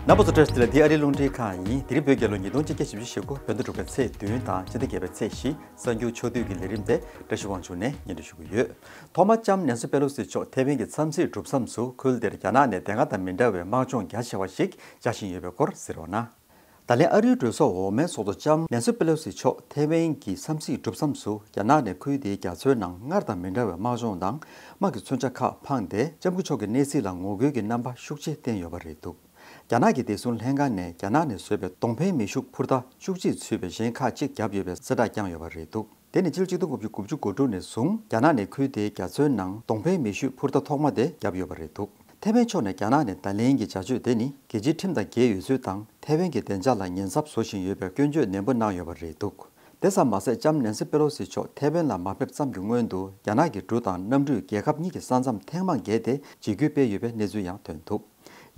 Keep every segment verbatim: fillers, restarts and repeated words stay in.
རྣམ་པ་ཚོ་བཀྲ་ཤིས་བདེ་ལེགས། འདི་ཨ་རིའི་རླུང་འཕྲིན་ཁང་ཡིན། དེ་རིང་བོད་རྒྱལ་ལོ་ཉིས་སྟོང་ཆིག་བརྒྱ་བཞི་བཅུ་ཞེ་དགུ། བོད་ཟླ་དྲུག་པའི་ཚེས་བདུན་དང་སྤྱི་ཟླ་བརྒྱད་པའི་ཚེས་བཞི། གསར་འགྱུར་ཕྱོགས་བསྡུས་ཀྱི་ལས་རིམ་དེ་བཀྲ་ཤིས་དབང་ཕྱུག་ནས་སྙན་སྒྲོན་ཞུ་གི་ཡོད། ཐོག་མར་ལྕམ་ནེན་སི་པེ་ལོ་སི་མཆོག་ཐེ་ཝན་གྱི་འཚམས་གཟིགས་གྲུབ་མཚམས་སུ་ཁུལ་དེར་རྒྱ་ནག་ནས་དེ་སྔ་དང་མི་འདྲ་བའི་དམག་སྦྱོང་རྒྱ་ཆེ་བ་ཞིག་རྒྱག་བཞིན་ཡོད་པའི་སྐོར་གཟིགས་རོགས་གནང་། ད་ལན་ཨ་རིའི་གྲོས་ཚོགས་འོག་མའི་ཚོགས་གཙོ་ལྕམ་ནེན་སི་པེ་ལོ་སི་མཆོག་ཐེ་ཝན་གྱི་འཚམས་གཟིགས་གྲུབ་མཚམས་སུ་རྒྱ་ནག་ནས་ཁུལ་དེའི་རྒྱ་མཚོའི་ནང་སྔར་དང་མི་འདྲ་བའི་དམག་སྦྱོང་དང་དམག་གི་མཚོན་ཆ་ཁག་འཕངས་ཏེ། ལྕམ་སྐུ་མཆོག་གི་གནས་ཚུལ་ལ་ངོ་རྒོལ་གྱི་རྣམ་པ་ཤུགས་ཆེ་བསྟན་ཡོད་པ་རེད་འདུག་རྒྱ་ནག་གི་བདེ་སྲུང་ལྷན་ཁང་ནས་རྒྱ་ནག་ནས་བཟོས་པའི་གདོང་ཕན་མེ་ཤུགས་འཕུར་མདའ་བཅུ་གཅིག་ཚུད་པའི་གཞན་ཁག་ཅིག་བརྒྱབ་ཡོད་པའི་གསལ་བསྒྲགས་བསྐྱངས་ཡོད་པ་རེད་འདུག་དེ་ནི་ཕྱི་ལོ་ཆིག་སྟོང་དགུ་བརྒྱ་དགུ་བཅུ་གོ་དྲུག་ནས་བཟུང་རྒྱ་ནག་ནས་ཁུལ་དེའི་རྒྱ་མཚོའི་ནང་གདོང་ཕན་མེ་ཤུགས་འཕུར་མདའ་ཐོག་མ་དེ་བརྒྱབ་ཡོད་པ་རེད་འདུག་ཐེ་ཝན་ཕྱོགས་ནས་རྒྱ་ནག་ནས་ད་ལན་གྱི་བྱ་སྤྱོད་དེ་ནི་རྒྱལ་སྤྱིའི་ཁྲིམས་དང་འགལ་ཡོད་ཚུལ་དང་། ཐེ་ཝན་གྱི་བདེ་འཇགས་ལ་ཉེན་ཚབས་བཟོ་བཞིན་ཡོད་པའི་སྐྱོན་བརྗོད་ནན་པོ་གནང་ཡོད་པ་རེད་འདུག་དེ་ཙམ་མ་ཟད། ལྕམ་ནེན་སི་པེ་ལོ་སི་མཆོག་ཐེ་ཝན་ལ་མ་ཕེབས་ཙམ་གྱི་སྔོན་དུ་རྒྱ་ནག་གི་འབྲུག་དང་གནམ་གྲུས་རྒྱལ་ཁབ་གཉིས་ཀྱི་ས་མཚམས་ཐེངས་མང་བརྒལ་ཏེ་འཇིགས་སྐུལ་སྤེལ་ཡོད་པའི་གནས་ཚུལ་ཡང་ཐོན་འདུག་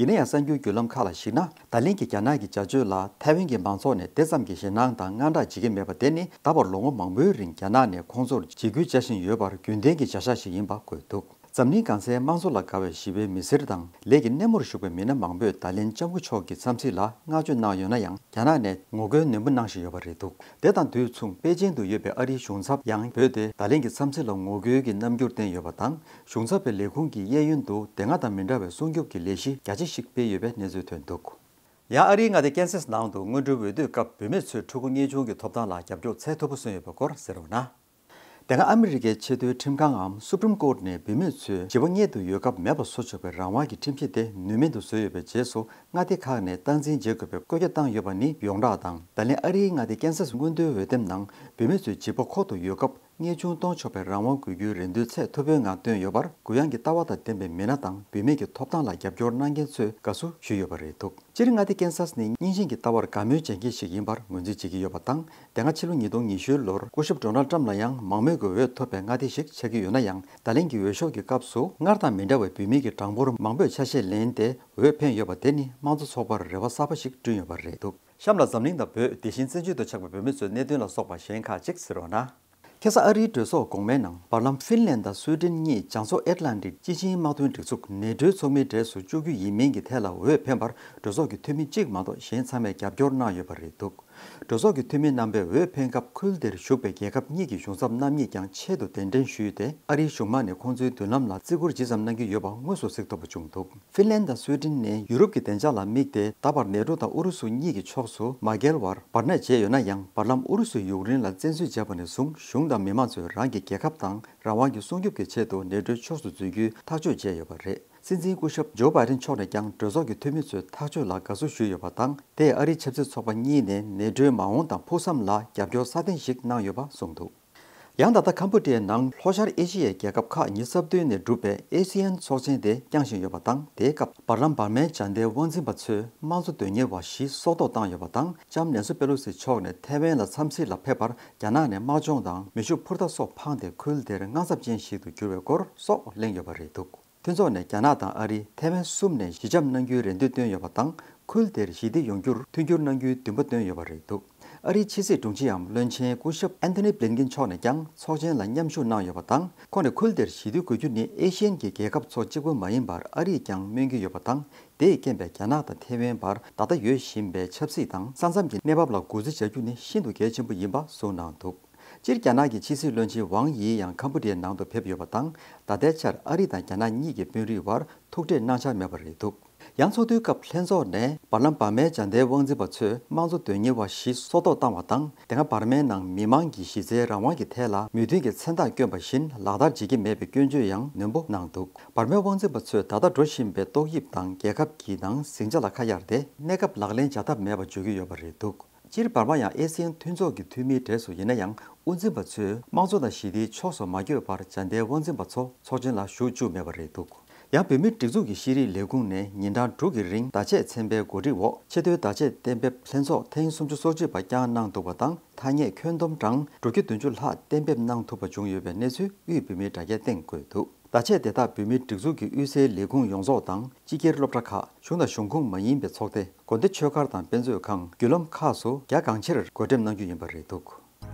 ཡིན་ན་ཡང་། གསར་འགྱུར་བརྒྱུད་ལམ་ཁག་ལ་གཞིགས་ན། ད་ལན་གྱི་རྒྱ་ནག་གི་བྱ་སྤྱོད་ལ་ཐའེ་ཝན་གྱི་མང་ཚོགས་ནས་དེ་ཙམ་གྱི་ཞེད་སྣང་དང་དངངས་སྐྲག་བྱེད་ཀྱི་མེད་པ་དེ་ནི། ད་བར་ལོ་ངོ་མང་པོའི་རིང་རྒྱ་ནག་ནས་ཁོང་ཚོར་འཇིགས་སྐུལ་བྱ་བཞིན་ཡོད་པར་རྒྱུན་ལྡན་གྱི་བྱ་གཞག་ཞིག་ཡིན་པ་འགོད་འདུག་འཛམ་གླིང་གང་སའི་དམངས་གཙོ་ལ་དགའ་བའི་ཞི་བའི་མི་སེར་དང་ལས་ཀྱི་སྣེ་མོར་ཞུགས་པའི་མི་སྣ་མང་པོས་ད་ལན་ལྕམ་སྐུ་མཆོག་གི་འཚམས་གཟིགས་ལ་བསྔགས་བརྗོད་གནང་ཡོད་ན་ཡང་། རྒྱ་ནག་ནས་ངོ་རྒོལ་ནན་པོ་གནང་བཞིན་ཡོད་པ་རེད་འདུག་དེ་དང་དུས་མཚུངས། པེ་ཅིང་དུ་ཡོད་པའི་ཨ་རིའི་གཞུང་ཚབ་ཡང་བོད་དེ་ད་ལན་གྱི་འཚམས་གཟིགས་ལ་ངོ་རྒོལ་གྱི་རྣམ་འགྱུར་བསྟན་ཡོད་པ་དང་། གཞུང་ཚབ་པའི་ལས་ཁུངས་ཀྱི་གཡས་གཡོན་དུ་དེ་སྔ་དང་མི་འདྲ་བའི་སྲུང་སྐྱོབ་ཀྱི་ལས་གཞི་རྒྱ་ཆེ་ཞིག་སྤེལ་ཡོད་པའི་གནས་ཚུལ་ཐོན་འདུག་ཡང་ཨ་རིའི་མངའ་སྡེ་ཀན་སཱས་ནང་དུ་སྔོན་འགྲོའི་འོས་བསྡུའི་སྐབས་བུད་མེད་ཚོས་ཕྲུ་གུ་གཉེན་ཆུང་གི་ཐོབ་ཐང་ལ་རྒྱབ་སྐྱོར་ཚད་མཐོ་པོ་སོན་ཡོད་པའི་སྐོར་གཟིགས་རོགས་གནང་། དེ་སྔ་ཨ་མི་རི་ཀའི་ཆེས་མཐོའི་ཁྲིམས་ཁང་ངམ་Supreme Court ནས་བུད་མེད་ཚོས་བྱིས་པ་མངལ་དུ་ཡོད་སྐབས་མེད་པར་བཟོ་ཆོག་པའི་རང་དབང་གི་ཁྲིམས་གཞི་དེ་ནུས་མེད་དུ་བཟོས་ཡོད་པའི་རྗེས་སུ། མངའ་སྡེ་ཁག་ནས་སྟངས་འཛིན་བྱེད་དགོས་པའི་བཀོད་རྒྱ་བཏང་ཡོད་པ་ནི་ཡོངས་གྲགས་དང་། ད་ལན་ཨ་རིའི་མངའ་སྡེ་ཀན་སཱས་སྔོན་ཐོན་འོས་འདེམས་ནང་བུད་མེད་ཚོས་བྱིས་པ་ཁོག་ཏུ་ཡོད་སྐབས། གཉེན་ཆུང་གཏོང་ཆོག་པའི་རང་དབང་དགོས་རྒྱུའི་རེ་འདུན་ཚད་མཐོ་པོའི་ངང་བཏོན་ཡོད་པར། གུ་ཡངས་ཀྱི་ལྟ་བ་དང་ལྡན་པའི་མི་སྣ་དང་བུད་མེད་ཀྱི་ཐོབ་ཐང་ལ་རྒྱབ་སྐྱོར་གནང་མཁན་ཚོས་དགའ་བསུ་ཞུས་ཡོད་པ་རེད་འདུག་སྤྱིར་མངའ་སྡེ་ཀན་སཱས་ནི་རྙིང་ཞེན་གྱི་ལྟ་བར་དགའ་མོས་བྱེད་མཁན་ཞིག་ཡིན་པར་ངོས་འཛིན་བྱེད་ཀྱི་ཡོད་པ་དང་། དེ་སྔ་ཕྱི་ལོ་ཉིས་སྟོང་ཉི་ཤུའི་ལོར་སྐུ་ཞབས་ཌོ་ནལ་ཊམ་ལ་ཡང་མང་མོས་ཀྱི་འོས་ཐོབ་པའི་མངའ་སྡེ་ཞིག་ཆགས་ཀྱི་ཡོད་ན་ཡང་། ད་ལན་གྱི་འོས་ཤོག་གི་སྐབས་སུ་སྔར་དང་མི་འདྲ་བའི་བུད་མེད་ཀྱི་གྲངས་འབོར་མང་པོས་ཆ་ཤས་ལེན་ཏེ་འོས་འཕེན་ཡོད་པ་དེ་ནི་དམངས་གཙོ་ཚོགས་པར་རེ་བ་གསར་པ་ཞིག་བསྐྲུན་ཡོད་པ་རེད་འདུག་གཤམ་ལ་འཛམ་གླིང་དང་བོད། དེ་བཞིན་བཙན་བྱོལ་དུ་ཆགས་པའི་བོད་མི་ཚོའི་གནད་དོན་ལ་སོགས་པ་གཞན་ཁག་ཅིག་གཟིགས་རོགས་གནང་། ཁ་སང་ཨ་རིའི་གྲོས་ཚོགས་གོང་མའི་ནང་། བར་ལམ་ཧྥིན་ལན་དང་སུའེ་ཏེན་གཉིས་རྒྱ་མཚོ་ཨེཊ་ལན་ཏིག་སྤྱི་ཆིངས་དམག་དོན་སྒྲིག་འཛུགས་ནེ་ཏྲོའི་ཚོགས་མིའི་གྲས་སུ་བཅུག་རྒྱུ་ཡིན་མིན་གྱི་ཐད་ལ་འོས་འཕེན་པར་གྲོས་ཚོགས་ཀྱི་འཐུས་མི་གཅིག་མ་གཏོགས་གཞན་ཚང་མས་རྒྱབ་སྐྱོར་གནང་ཡོད་པ་རེད་འདུག་གྲོས་ཚོགས་ཀྱི་འཐུས་མི་རྣམ་པས་འོས་འཕེན་སྐབས། ཁུལ་དེར་བཞུགས་པའི་རྒྱལ་ཁབ་གཉིས་ཀྱི་གཞུང་ཚབ་རྣམ་གཉིས་ཀྱང་ཆེད་དུ་གདན་འདྲེན་ཞུས་ཏེ། ཨ་རིའི་གཞུང་མང་ནས་ཁོང་ཚོའི་མདུན་ལམ་ལ་བརྩི་བཀུར་ཇི་ཙམ་གནང་གི་ཡོད་པ་དངོས་སུ་གཟིགས་ཐུབ་པ་བྱུང་འདུག་ཧྥིན་ལན་དང་སུའེ་ཏེན་ནས་ཡུ་རོབ་ཀྱི་བདེ་འཇགས་ལ་དམིགས་ཏེ། ད་བར་ནེ་ཏྲོ་དང་ཨུ་རུ་སུ་གཉིས་ཀྱི་ཕྱོགས་སུ་མ་འགལ་བར་བར་གནས་བྱས་ཡོད་ན་ཡང་། བར་ལམ་ཨུ་རུ་སུས་ཡུཀ་རེན་ལ་བཙན་འཛུལ་བྱས་པ་ནས་བཟུང་། གཞུང་དང་མི་མང་ཚོས་རང་གི་རྒྱལ་ཁབ་དང་རང་དབང་གི་སྲུང་སྐྱོབ་ཀྱི་ཆེད་དུ་ནེ་ཏྲོའི་ཕྱོགས་སུ་འཛུལ་རྒྱུའི་ཐག་གཅོད་བྱས་ཡོད་པ་རེད། སྲིད་འཛིན་སྐུ་ཞབས་ཇོ་བྷའི་ཏིན་མཆོག་ནས་ཀྱང་གྲོས་ཚོགས་ཀྱི་འཐུས་མི་ཚོའི་ཐག་གཅོད་ལ་དགའ་བསུ་ཞུས་ཡོད་པ་དང་། དེས་ཨ་རིའི་ཆབ་སྲིད་ཚོགས་པ་གཉིས་ནས་ནེ་ཏྲོའི་མ་འོངས་དང་ཕུགས་བསམ་ལ་རྒྱབ་སྐྱོར་སྲ་བརྟན་ཞིག་གནང་ཡོད་པ་གསུངས་འདུག་ཡང་ད་ལྟ་ཁམ་ཕུ་ཏྲའི་ནང་ལྷོ་ཤར་ཨེ་ཤི་ཡའི་རྒྱལ་ཁབ་ཁག་ཉི་ཤུ་རྩ་བདུན་ནས་གྲུབ་པའི་ཨེ་སི་ཡན་ཚོགས་ཆེན་དེ་བསྐྱངས་བཞིན་ཡོད་པ་དང་། དེའི་སྐབས་བར་ལམ་འབར་མའི་འཇའ་ཟླའི་དབང་འཛིན་པ་ཚོས་དམངས་གཙོ་དོན་གཉེར་བ་བཞི་སྲོག་ཐོག་བཏང་ཡོད་པ་དང་། ལྕམ་ནེན་སི་པེ་ལོ་སི་མཆོག་ནས་ཐའེ་ཝན་ལ་འཚམས་གཟིགས་ལ་ཕེབས་པར་རྒྱ་ནག་ནས་དམག་སྦྱོང་དང་མེ་ཤུགས་འཕུར་མདའ་སོགས་འཕངས་ཏེ་ཁུལ་དེར་དངངས་འཚབ་ཅན་ཞིག་ཏུ་གྱུར་བའི་སྐོར་སོགས་གླེང་ཡོད་པ་རེད་འདུག་མཐུན་ཚོགས་ནས་རྒྱ་ནག་དང་ཨ་རི། ཐའེ་ཝན་གསུམ་ནས་ཞི་འཇམ་གནང་རྒྱུའི་རེ་འདུན་བཏོན་ཡོད་པ་དང་། ཁུལ་དེར་ཞི་བདེ་ཡོང་རྒྱུར་མཐུན་འགྱུར་གནང་རྒྱུའི་འདུན་པ་བཏོན་ཡོད་པ་རེད་འདུག་ཨ་རིའི་ཕྱི་སྲིད་དྲུང་ཆེའམ་བློན་ཆེན་སྐུ་ཞབས་ཨན་ཐོ་ནི་བྷི་ལིན་ཀིན་མཆོག་ནས་ཀྱང་ཚོགས་ཆེན་ལ་མཉམ་ཞུགས་གནང་ཡོད་པ་དང་། ཁོང་ནས་ཁུལ་དེར་ཞི་བདེ་དགོས་རྒྱུ་ནི་ཨེ་ཤི་ཡན་གྱི་རྒྱལ་ཁབ་ཚོ་གཅིག་པུ་མ་ཡིན་པར་ཨ་རིས་ཀྱང་སྨོན་གྱི་ཡོད་པ་དང་། དེས་རྐྱེན་པས་རྒྱ་ནག་དང་ཐའེ་ཝན་བར་ད་ལྟ་ཡོད་བཞིན་པའི་ཆབ་སྲིད་དང་ས་མཚམས་ཀྱི་གནས་བབ་ལ་གུས་བརྩི་བྱ་རྒྱུ་ནི་ཤིན་ཏུ་གལ་ཆེན་པོ་ཡིན་པ་གསུངས་གནང་འདུག་སྤྱིར་རྒྱ་ནག་གི་ཕྱི་སྲིད་བློན་ཆེན་ཝང་ཡི་ཡང་ཁམ་བུ་ཌི་ཡའི་ནང་དུ་ཕེབས་ཡོད་པ་དང་། ད་ལྟའི་ཆར་ཨ་རི་དང་རྒྱ་ནག་གཉིས་ཀྱི་དཔོན་རིགས་བར་ཐུག་འཕྲད་གནང་འཆར་མེད་པ་རེད་འདུག་ཡང་ཚོགས་འདུའི་སྐབས་ལྷན་ཚོགས་ནས་བར་ལམ་འབར་མའི་འཇའ་ཟླའི་དབང་འཛིན་པ་ཚོས་དམངས་གཙོ་དོན་གཉེར་བ་བཞི་སྲོག་ཐོག་བཏང་བ་དང་། དེ་སྔ་འབར་མའི་ནང་མི་མང་གི་གཞི་རྩའི་རང་དབང་གི་ཐད་ལ་མོས་མཐུན་གྱི་མཚན་རྟགས་བསྐྱོན་པ་བཞིན་ལག་བསྟར་བྱེད་ཀྱི་མེད་པའི་སྐྱོན་བརྗོད་ཡང་ནན་པོ་གནང་འདུག་འབར་མའི་དབང་འཛིན་པ་ཚོས་ད་ལྟ་འགྲོ་བཞིན་པའི་ཏོག་དབྱིབས་དང་རྒྱལ་ཁབ་ཀྱི་ནང་ཟིང་ཆ་ལ་ཁ་གཡར་ཏེ། གནས་སྐབས་ལག་ལེན་བྱ་ཐབས་མེད་པར་བརྗོད་ཀྱི་ཡོད་པ་རེད་འདུག་སྤྱིར་འབར་མ་ཡང་ཨེ་སི་ཡན་མཐུན་ཚོགས་ཀྱི་འཐུས་མིའི་གྲས་སུ་ཡིན་ན་ཡང་། དབུ་འཛིན་པ་ཚོས་དམངས་གཙོ་དང་ཞི་བདེའི་ཕྱོགས་སུ་མ་བསྐྱོད་པར་འཇའ་ཟླའི་དབང་འཛིན་པ་ཚོ་ཚོགས་ཆེན་ལ་ཞུགས་བཅུག་མེད་པ་རེད་འདུག་ཡང་བོད་མིའི་སྒྲིག་འཛུགས་ཀྱི་ཤེས་རིག་ལས་ཁུངས་ནས་ཉིན་གྲངས་དྲུག་གི་རིང་བརྡ་ཆད་ཚན་པའི་གོ་སྒྲིག་འོག་ཆེས་མཐོའི་བརྡ་ཆད་གཏན་འབེབས་ལྷན་ཚོགས་ཐེངས་སུམ་ཅུ་སོ་གཅིག་པ་བསྐྱངས་གནང་འདུག་པ་དང་། ཐ་སྙད་ཁྱོན་བསྡོམས་གྲངས་དྲུག་བརྒྱ་བདུན་ཅུ་ལྷག་གཏན་འབེབས་གནང་ཐུབ་པ་བྱུང་ཡོད་པའི་གནས་ཚུལ་དབུས་བོད་མིའི་དྲ་རྒྱའི་སྟེང་བཀོད་འདུག་བརྡ་ཆད་དེ་དག་བོད་མིའི་སྒྲིག་འཛུགས་ཀྱི་དབུས་སའི་ལས་ཁུངས་ཡོངས་རྫོགས་དང་། སྤྱི་སྒེར་སློབ་གྲྭ་ཁག་གཞུང་དང་གཞུང་ཁོངས་མ་ཡིན་པའི་ཚོགས་སྡེ། དགོན་སྡེ་ཆོས་སྒར་དང་དཔེ་མཛོད་ཁང་། བརྒྱུད་ལམ་ཁག་སུ་རྒྱ་གང་ཆེར་བགོ་འགྲེམས་གནང་རྒྱུ་ཡིན་པ་རེད་འདུག་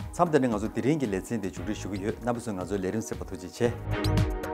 མཚམས་འདི་ནས་ང་ཚོ་དེ་རིང་གི་ལེ་ཚན་འདི་མཇུག་སྒྲིལ་ཞུ་གི་ཡོད། རྣམ་པ་ཚོས་ང་ཚོའི་ལས་རིམ་གཟིགས་པར་ཐུགས་རྗེ་ཆེ།